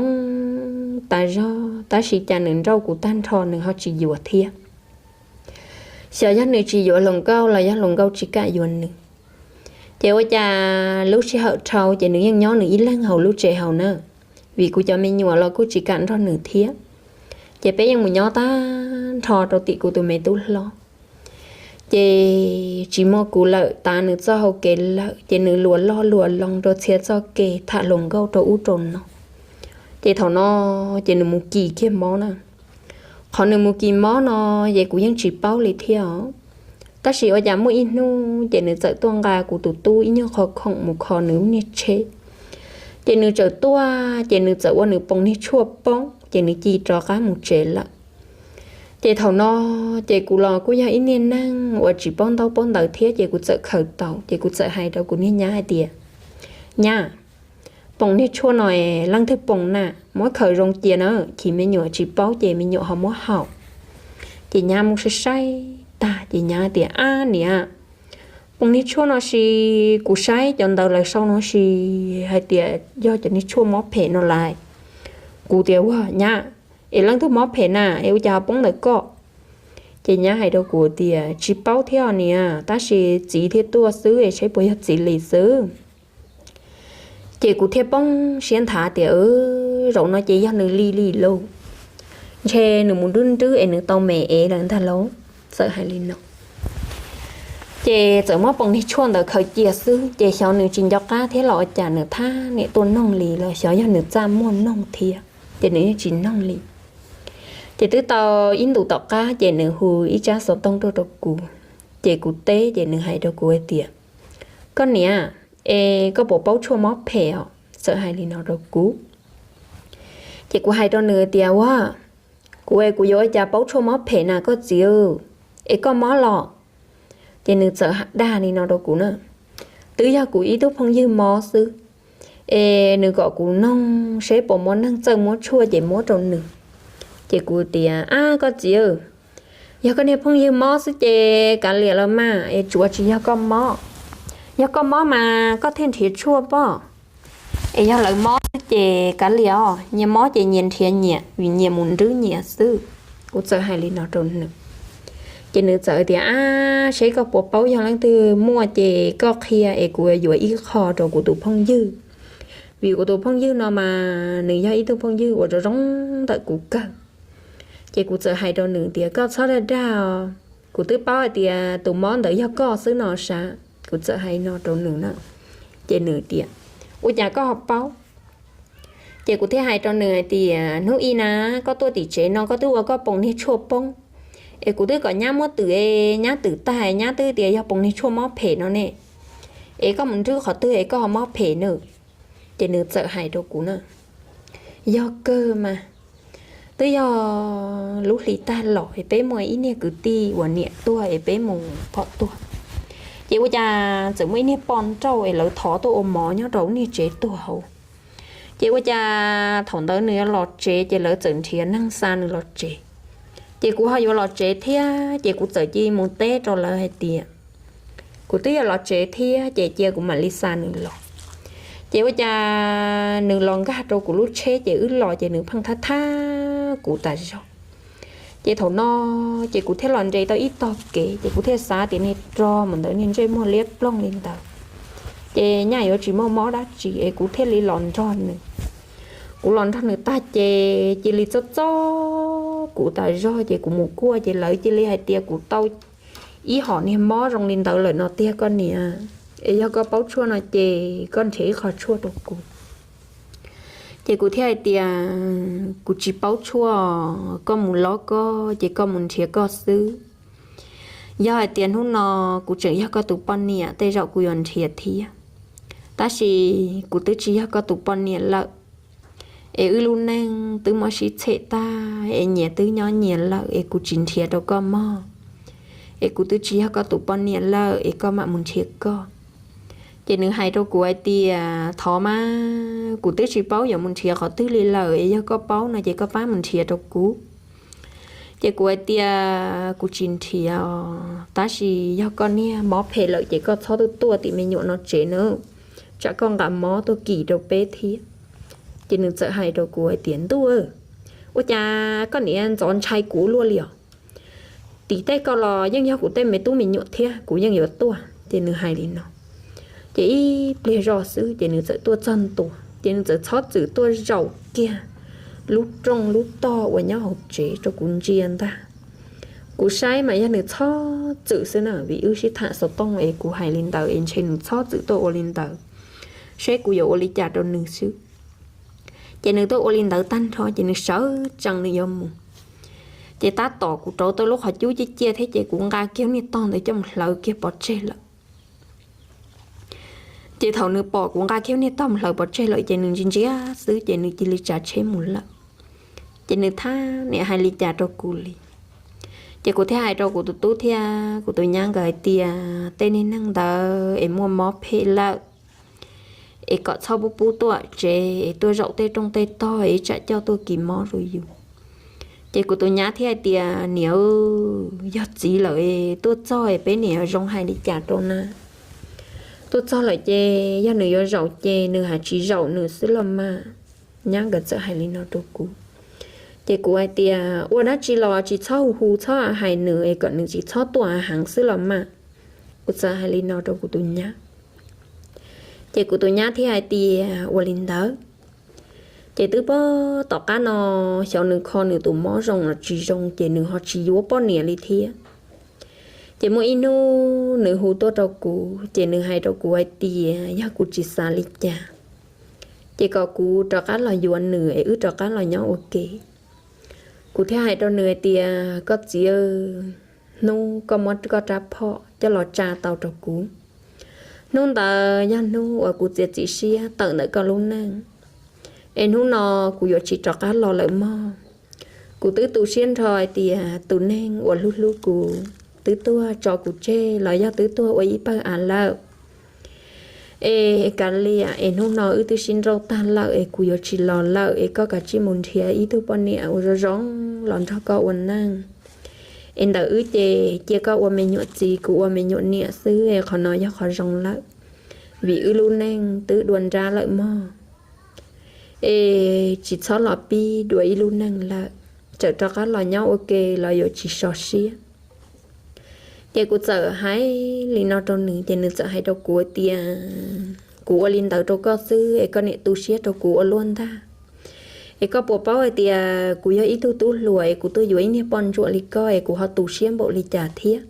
tas zog tab sis cas nws nrauj kuv tag nrho nws ho tsis yuav thiab. Xyov yog nws tsis yuav hluas nkauj los yog hluas nkauj tsis kam yuav nws. Ces ua cas lub sij hawm dhau ces nws yeej nyob nws ib leeg hauv lub tsev hauv na, vim kuv cov me nyuam los kuj tsis kam nrog nws thiab. Ces peb yeej mus nyob tag nrho rau tim kuv tus me tub hlob. Ces tsis muaj kuv lawm, tav nws txoj hau kev lawm ces nws luas loj luas loo rau txhia txoj kev tham hluas nkauj rau ub rau no. Ces thaum no ces nws mus kis kiag mob na. Qhov nws mus kis mob no ces kuv yeej tsis paub li thiab os. Tab sis ua cas muaj ib hnub ces nws txawm tuaj nqa kuv tus tub ib nyuag qho khoom mus kho nws lub niag tsheb. Ces nws txawm tuaj ces nws txawm ua nws poom niag tshuaj poob ces nws cia li rov qab mus tsev lawm. Ces thaum no ces kuv los kuj yog ib niag neeg uas tsis paub ntaub paub ntawv thiab ces kuv txawm khaws tau ces kuv txawm hais rau kuv niag nyab hais tias, nyab, poom niag tshuaj no leej twg poom na, muab khaws zoo cia na, chim me nyuam tsis paub ces me nyuam ho muab haum. Ces nyab mus saib saib tag ces nyab tias, ab niam, poom niag tshuaj no sis kuv saib cov ntawv lawv sau no sis hais tias yog cov niag tshuaj mob phem no lais. Kuv tias, ua nyab, es leej twg mob phem na es ua cas ho poob ntawm koj? Ces nyab hais rau kuv tias, tsis paub thiab niam, tab sis txiv thiaj tuaj xwb es saib puas yog txiv li xwb. Ces kuv thiaj poob siab nthav tias, zaum no ces yog nws li li lauj, ntshe nws mus nrwb nrwb es nws tau me ev lawm ntag lauj. Txawm hais li no, ces txawm muab poom niag tshuaj ntawd khaws cia xwb ces xyov nws tsis nco qab thiab los ua cas nws thab niam tuaj noog li los xyov yog nws txaj muag noog thiab. ces nws yeej tsis noog li. Ces twb tau ib ntus tom qab ces nws hu ib tsab xov tooj tuaj rau kuv, ces kuv teb ces nws hais rau kuv hais tias, koj niam, es koj puas paub tshuaj mob phem os? Txawm hais li no rau kuv. Ces kuv hais rau nws tias, ua, kuv es kuv yuav ua cas paub tshuaj mob phem na koj txiv, es koj mob los? Ces nws txawm dag li no rau kuv na, twb yog kuv ib tug phooj ywg mob xwb, es nws kom kuv noog seb puas muaj neeg txawj muab tshuaj ces muab rau nws. Ces kuv tias, ab koj txiv, yog koj niag phooj ywg mob xwb ces kav liam los mas, es tsuav tsis yog koj mob. Yog koj mob mas koj thiaj nrhiav tshuaj pob, es yog lawv mob xwb ces kav liam os, nyias mob ces nyias nrhiav nyias, vim nyias mus nrwb nyias xwb. Kuv txawm hais li no rau nws. Ces nws txawm tias, ab seb koj puas paub, yog leej twg muaj ces koj qhia es kuv yuav ib qho rau kuv tus phooj ywg, vim kuv tus phooj ywg no mas nws yog ib tug phooj ywg uas zoo zoo ntawm kuv kawg. Ces kuv txawm hais rau nws tias, koj txhob dag dag os, kuv twb paub hais tias tus mob ntawd yog koj xwb no sav. Kuv txawm hais no rau nws na. Ces nws tias, ua cas koj ho paub? Ces kuv thiaj hais rau nws hais tias, hnub ib na, koj tuaj tim tsev no koj twb ua koj poom niag tshuaj poob, es kuv twb kom nyab muab twm es nyab twm tag, nyab twb tias yog poom niag tshuaj mob phem no ne, es koj mus nrwb qhov twg es koj ho mob phem na? Ces nws txawm hais rau kuv na, yog kawg mas, twb yog lub hli tag los es peb muaj ib niag kwv tij uas niam tuag es peb mus phom tuag, ces ua cas txawm muaj ib niag poj nrauj es lawv thov tuaj ua mov nyob rau niag tsev tuag hauv. Ces ua cas thaum ntawd nws yuav los tsev ces lawv txawm nrhiav neeg xa nws los tsev. Ces kuv ho yuav los tsev thiab ces kuv txawm cia mus teb rau lawv hais tias, kuv twb yuav los tsev thiab ces cia kuv mam li xa nws los. Ces ua cas nws los nkag rau kuv lub tsheb ces wb los ces nws pheej thab thab kuv tas zog. Ces thaum no ces kuv thiaj los nres tau ib tog kev ces kuv thiaj xav tias niag rog mus ntawd niag ntsej muag liab ploog li ntawd, ces nyaj yuav tsis muaj mob dab tsi es kuv thiaj li los nrog nws. Kuv los nrog nws tag ces cia li txob txob kuv tas zog ces kuv mus kuaj ces lawv cia li hais tias kuv tau ib hom niag mob zoo li ntawd lawm no tiag koj niam, es yog koj paub tshuaj no ces koj nrhiav ib qho tshuaj rau kuv. Ces kuv thiaj hais tias, kuv tsis paub tshuaj, koj mus lov koj ces koj mus nrhiav koj xwb. Yog hais tias hnub no kuv tseem yog koj tus poj niam tej zaum kuv yuav nrhiav thiab, tab sis kuv twb tsis yog koj tus poj niam lawm, es wb lub neej twb muab sib txhem tag es nyias twb nyob nyias lawm es kuv tsis nrhiav rau koj mog, es kuv twb tsis yog koj tus poj niam lawm es koj mam mus nrhiav koj. Ces nws hais rau kuv hais tias, thov mas, kuv twb tsis paub yuav mus nrhiav qhov twg li lawm es yog koj paub no ces koj pab mus nrhiav rau kuv. Ces kuv hais tias, kuv tsis nrhiav os, tab sis yog koj niag mob phem lawm ces koj txhob tuaj tuaj tim me nyuam no tsev na, tsam koj nqa mob tuaj kis rau peb thiab. Ces nws txawm hais rau kuv hais tias, ntuj, ua cas koj niam ntxov ntshai kuv luaj li os? Tim tej koj los yeej yog kuv tej me tub me nyuam thiab kuv yeej yuav tuaj. Ces nws hais li no. Ces ib pliag zoj xwb ces nws txawm tuaj txog ntua ces nws txawm txhob txwm tuaj zaum kiag lub rooj lub tog uas nyob hauv tsev rau kuv ntsia ntag. Kuv saib mas yog nws txhob txwm xwb na, vim wb sib tham xov tooj es kuv hais li ntawd es ntshe nws txhob txwm tuaj ua li ntawd, seb kuv yuav ua li cas rau nws xwb. Ces nws tuaj ua li ntawd tag nrho ces nws sawv tsees nws yuav mus. Ces tab tom kuv rauv tau lub qhov cub ciaj ciaj thiab ces kuv nqa kiag niag tog ntawd coj mus hlawv kiag pov tseg lawm. Ces thaum nws pom kuv nqa kiag niag tog mus hlawv pov tseg lawm ces nws ntsia ntsia xwb ces nws cia li tsav tsheb mus lawm. Ces nws thab niam hais li cas rau kuv li. Ces kuv thiaj hais rau kuv tus tub thiab kuv tus nyab nkawd hais tias, tej niag neeg ntawd es muaj mob phem lawm, es kom txhob pub pub tuaj tsev es tuaj zaum tej rooj tej tog es tsam coj tuaj kis mob rau yus. Ces kuv tus nyab thiaj hais tias, niam, yog txiv lawm es tuaj txog es peb niam yuav zoo hais li cas rau na? Tuaj txog lawm ces yog nws yuav zaum ces nws hais tsis zaum nws xwb los mas. Nyab nkawd txawm hais li no rau kuv. Ces kuv hais tias, ua dab tsi los tsis txhob hu hu txhob hais nws es kom nws tsis txhob tuaj heev xwb los mas. Kuv txawm hais li no rau kuv tus nyab. Ces kuv tus nyab thiaj hais tias, ua li ntawd. Ces twb pog tom qab no, xyov nws kho nws tus mob zoo los tsis zoo ces nws ho tsis yuav poj niam li thiab. Ces muaj ib hnub nws hu tuaj rau kuv ces nws hais rau kuv hais tias yog kuv tsis xav li cas ces kom kuv rov qab los yuav nws es wb rov qab los nyob ua ke. Kuv thiaj hais rau nws hais tias, koj txiv, hnub koj muab koj rab phom coj los tsa tau rau kuv, hnub ntawd yog hnub uas kuv txiav txim siab tawm ntawm koj lub neej, es hnub no kuv yuav tsis rov qab los lawm mog. Kuv twb tu siab nrho hais tias tus neeg uas hlub hlub kuv twb tuag tso kuv tseg los yog twb tuag ua ib pawg av lawm. Es kav liam, es hnub no wb twb sib nrauj tag lawm es kuv yuav tsis los lawm, es koj kav tsij mus nrhiav ib tug poj niam uas zoo zoo los nrog koj ua neej. Es ntawm wb ces cia koj ua me nyuam txiv, kuv ua me nyuam niam xwb, es qhov no yog qhov zoo lawm, vim wb lub neej twb dua nrab lawm mog. Es tsis txhob los pib dua ib lub neej lawm, txawm rov qab los nyob ua ke los yuav tsis so siab. Ces kuv txawm hais li no rau nws, ces nws txawm hais rau kuv tias, kuv ua li ntawd rau koj xwb es koj niam tu siab rau kuv ua luaj ntag. Es koj puas paub hais tias kuv yog ib tug tub hluas es kuv tuaj yuav ib niag poj ntsuam li koj es kuv ho tu siab npaum li cas thiab?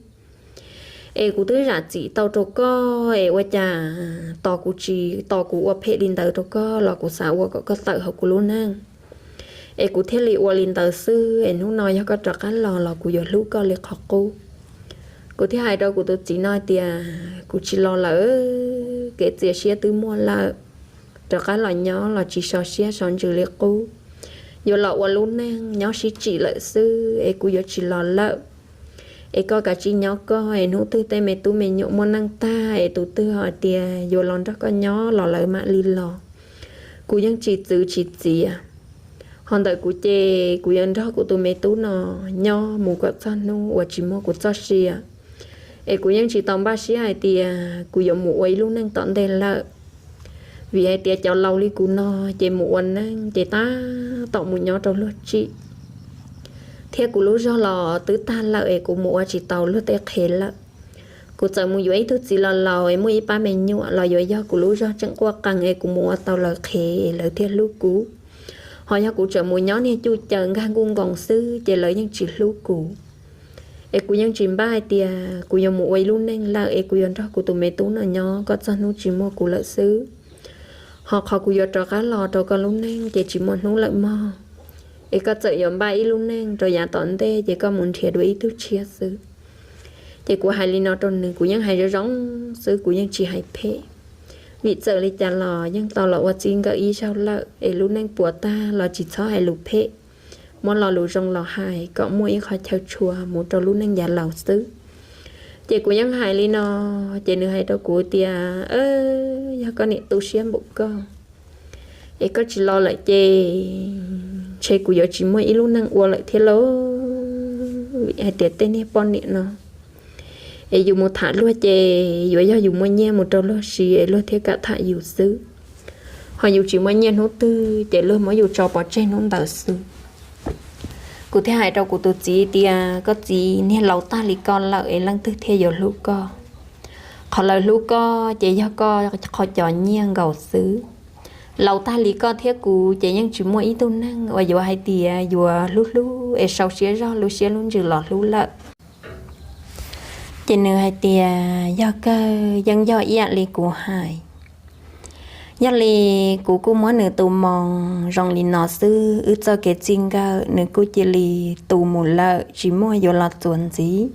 Es kuv twb zam txim tau rau koj es ua cas tos kuv tsis, tos kuv ua phem li ntawd rau koj los kuv xav ua kom koj tawm hauv kuv lub neej, es kuv thiaj li ua li ntawd xwb. Es hnub no yog koj rov qab los los kuv yuav hlub koj li qhov qub. Kuv thiaj hais rau kuv tus txiv no tias, kuv tsis los lawm, kev txias siab twb muaj lawm, rov qab los nyob los tsis so siab so ntsws li qub, yuav los ua lub neej nyob sib tsim lawm xwb, es kuv yuav tsis los lawm. Es koj kav tsij nyob koj, es hnub twg tej me tub me nyuam muaj neej tag es tus twg hais tias yuav los nrog koj nyob los lawv mam li los. Kuv yeej tsis txwv tsis txiav. Ho ntawm kuv ces kuv yuav nrog kuv tus me tub no nyob mus kom txog hnub uas tsis muaj kuv txoj sia. Es kuv yeej tsis tau npaj siab hais tias kuv yuav mus ua ib lub neej tom ntej lawm, vim hais tias cov laus li kuv no ces mus ua neej ces tab tom mus nyob rau luag tsim, thiab kuv lub zog los twb tag lawm es kuv mus ua tsis tau luag tej qhev lawm. Kuv txawm mus yuav ib tug txiv los laus es muaj ib pab me nyuam los yuav yog kuv lub zog tseem quaj qees es kuv mus ua tau lawv qhev es lawv thiaj hlub kuv. Ho yog kuv tseem mus nyob niag cuj caws nkag nkuj nkoos xwb ces lawv yeej tsis hlub kuv. Es kuv yeej tsis npaj hais tias kuv yuav mus ua ib lub neej lawm es kuv yuav nrog kuv tus me tub no nyob kom txog hnub tsis muaj kuv lawm xwb. Ho qhov kuv yuav rov qab los rau koj lub neej ces tsis muaj hnub lawm mog. Es koj txawm yuav npaj ib lub neej rau yav tom ntej ces koj mus nrhiav dua ib tug tshiab xwb. Ces kuv hais li no rau nws, kuv yeej hais zoo zoo xwb, kuv yeej tsis hais phem. Vim txawm li cas los yeej tau los ua txij nkawm ib zaug lawm, es lub neej puas tag los tsis txhob hais lus phem, muab lo lus zoo los hais kom muaj ib qhov chaw tshua mus rau lub neej yav laus xwb. Ces kuv yeej hais li no, ces nws hais rau kuv tias, yog koj niam tu siab npaum koj es koj tsis los lawm ces ntshe kuv yuav tsis muaj ib lub neej ua lawm thiab lauj. Vim hais tias tej niag poj niam no es yus mus tham luag ces yuav yog yus muaj nyiaj mus rau luag siv es luag thiaj kam tham yus xwb. Ho yus tsis muaj nyiaj hnub twg ces luag muab yus tso pov tseg hnub ntawd xwb. Kuv thiaj hais rau kuv tus txiv tias, koj txiv, niag laus tag li koj lawm es leej twg thiaj yuav hlub koj? Qhov lawv hlub koj ces yog koj qhov cov nyiaj nkaus xwb. Laus tag li koj thiab kuv ces yeej tsis muaj ib tug neeg uas yuav hais tias yuav hlub hlub es sau siab zog lub siab lub ntsws los hlub lawm. Ces nws hais tias, yog kawg, yeej yog ib yam li kuv hais. Yog li kuv kuj muab nws tu moo zoo li no xwb, wb txoj kev txij nkawm nws kuj cia li tu mus lawm, tsis muaj yuav los txuas ntxiv.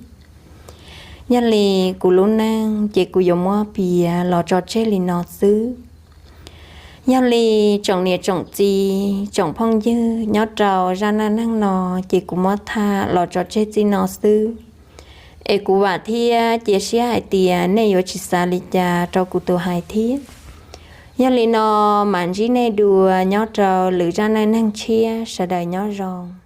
Yog li kuv lub neej ces kuv yuav muab piav los tso tseg li no xwb. Yog li tsoom niam tsoom txiv tsoom phooj ywg nyob rau zaj neej neeg no, ces kuv muab tham los tso tseg txij no xwb. Es kuv vam thiab cia siab hais tias nej yuav tsis xav li cas rau kuv tus hais thiab. Yog li no, mam ntsib nej dua nyob rau lwm zaj neej neeg tshiab, sawv daws nyob zoo.